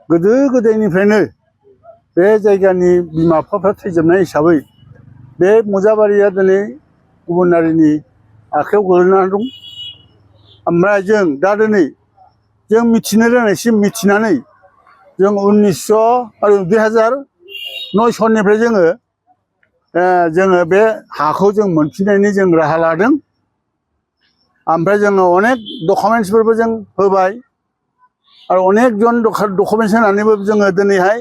गोदो गोदायनिफ्रायनो बे जायगानि बिमा बिफाफ्रा थैजोबनाय हिसाबै बे मुजाबारिया दिनै गुबुन हारिनि आखायाव गोग्लैनानै दं। ओमफ्राय जों दा दिनै जों मिथिनो रोंनायसिम मिथिनानै जों 2009 सननिफ्राय जोङो बे हाखौ जों मोनफिननायनि जों राहा लादों। ओमफ्राय जोङो अनेक डकुमेन्ट्सफोरबो जों होबाय आरो अनेक जन डकुमेन्ट्स होनानैबो जोङो दिनैहाय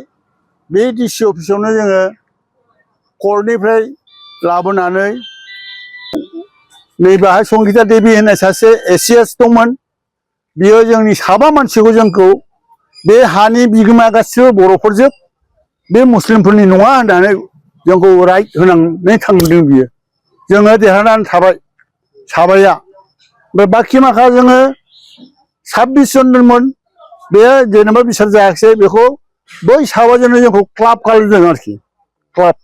बे डिसि अफिसावनो जोङो कर्टनिफ्राय लाबोनानै नैबाहाय संगिता देबि होननाय सासे एसिएस दंमोन। बियो जोंनि साबा मानसिखौ जोंखौ बे हानि बिगोमा गासिबो बर'फोरजोब बे मुस्लिमफोरनि नङा होननानै जोंखौ राइट होनानै थांदों। बियो जोङो देरहानानै थाबाय साबाया। ओमफ्राय बाखि माखा जोङो 26 जन दंमोन। बे जेनेबा बिसार जायाखिसै बेखौ बै साबाजोंनो जोंखौ क्लाब खालामदों आरोखि क्लाब।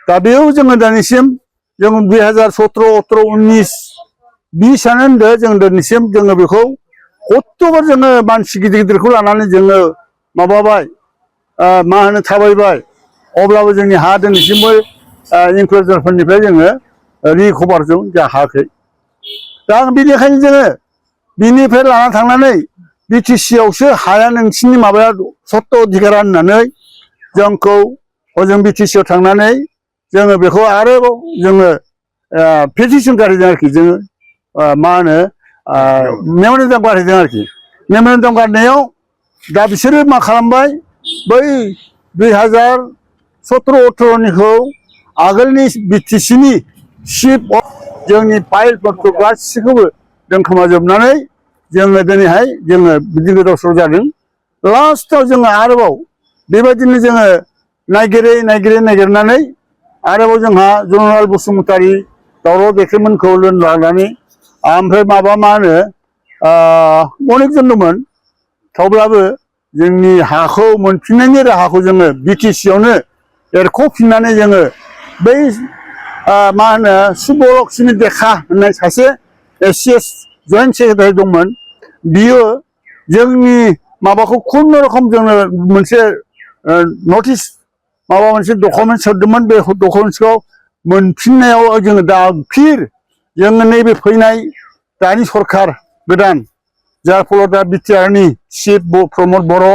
दा बेयाव जोङो दिनैसिम जों 2017, 18, 19, 20आनो होनदो जों दिनैसिम जोङो बेखौ खथ्थ'बार जोङो मानसि गिदिर गिदिरखौ लानानै जोङो माबाबाय मा होनो थाबायबाय। अब्लाबो जोंनि हा दिनैसिमबो इनक्लुजारफोरनिफ्राय जोङो रिकभार जों जायाखै। दा बेनिखायनो जोङो बिनिफ्राय लाना थांनानै बिटिसि आवसो हाया नोंसिनि माबाया सत्त अधिकारा होननानै जोंखौ हजों बिटिसिआव थांनानै जोङो बेखौ आरोबाव जोङो पेटिसन गारहैदों आरोखि। जोङो मा होनो मेम'रेन्डाम गारहैदों आरोखि। मेम'रेन्डाम गारनायाव दा बिसोरो मा खालामबाय, बै 2017, 18निखौ आगोलनि बिटिसिनि चिफ अफ जोंनि फाइलफोरखौ गासिखौबो दोनखोमाजोबनानै जोङो दिनैहाय जोङो बिदि गोदाव सोराव जादों। लास्टआव जोङो आरोबाव बेबायदिनो जोङो नागिरनानै आरोबाव जोंहा जनरल बसुमतारी, दावराव देख्रेमोनखौ लानानै ओमफ्राय माबा मा होनो अनेक जन दंमोन। थेवब्लाबो जोंनि हाखौ मोनफिननायनि राहाखौ जोङो बिटिसिआवनो एरख'फिननानै जोङो बै मा होनो सुबलक्ष्मि देखा होननाय सासे एसिएस जइन्ट सेक्रेटारि दंमोन। बियो जोंनि माबाखौ खुनुरखम जोंनो मोनसे नटिस माबा मोनसे डकुमेन्ट्स हरदोंमोन। बे डकुमेन्ट्सखौ मोनफिननायाव जोङो दा फिर जोङो नैबे फैनाय दानि सरखार गोदान, जाय फलाव दा बिटिआरनि चिफ प्रमद बर',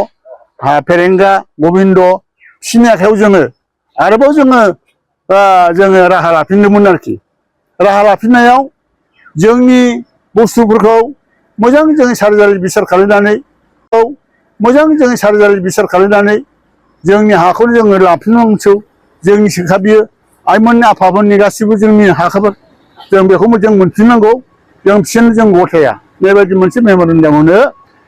फेरेंगा, गबिन्द, बिसोरनि आखायाव जोङो आरोबाव जोङो राहा लाफिनदोंमोन आरोखि। राहा लाफिननायाव जोंनि बुस्थुफोरखौ मोजां जोङो सारिजारि बिसार खालामनानै जोंनि हाखौनो जोङो लाफिननांगौ। जोंनिसोखा बियो आइमोननि आफामोननि गासिबो जोंनि हाखौबो जों बेखौ जों मोनफिननांगौ। जों बिसोरनो जों गथाया बेबायदि मोनसे मेम'रेन्डामावनो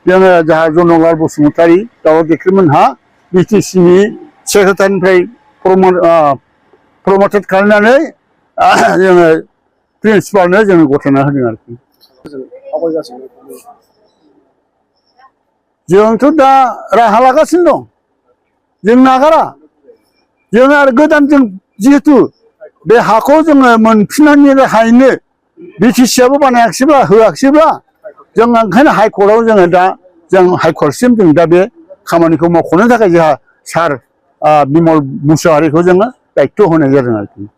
जोङो जाहा जनरल बसुमतारी, दावराव देख्रेमोनहा बिटिसिनि सेक्रेटारिनिफ्राय प्रमटेड खालामनानै जोङो प्रिन्सिपालनो जोङो गथायना होदों आरोखि। जोंथ' दा राहा लागासिनो दं, जों नागारा। जों आरो गोदान जों जिहेथु बे हाखौ जोङो मोनफिननायनि राहायैनो बिटिसिआबो बानायाखिसैब्ला होआखिसैब्ला जों ओंखायनो हाइकर्टआव जों हाइकर्टसिम जों दा बे खामानिखौ मावख'नो थाखाय जोंहा सार बिमल मुसाहारिखौ जोङो दायित्थ' होनाय जादों आरोखि।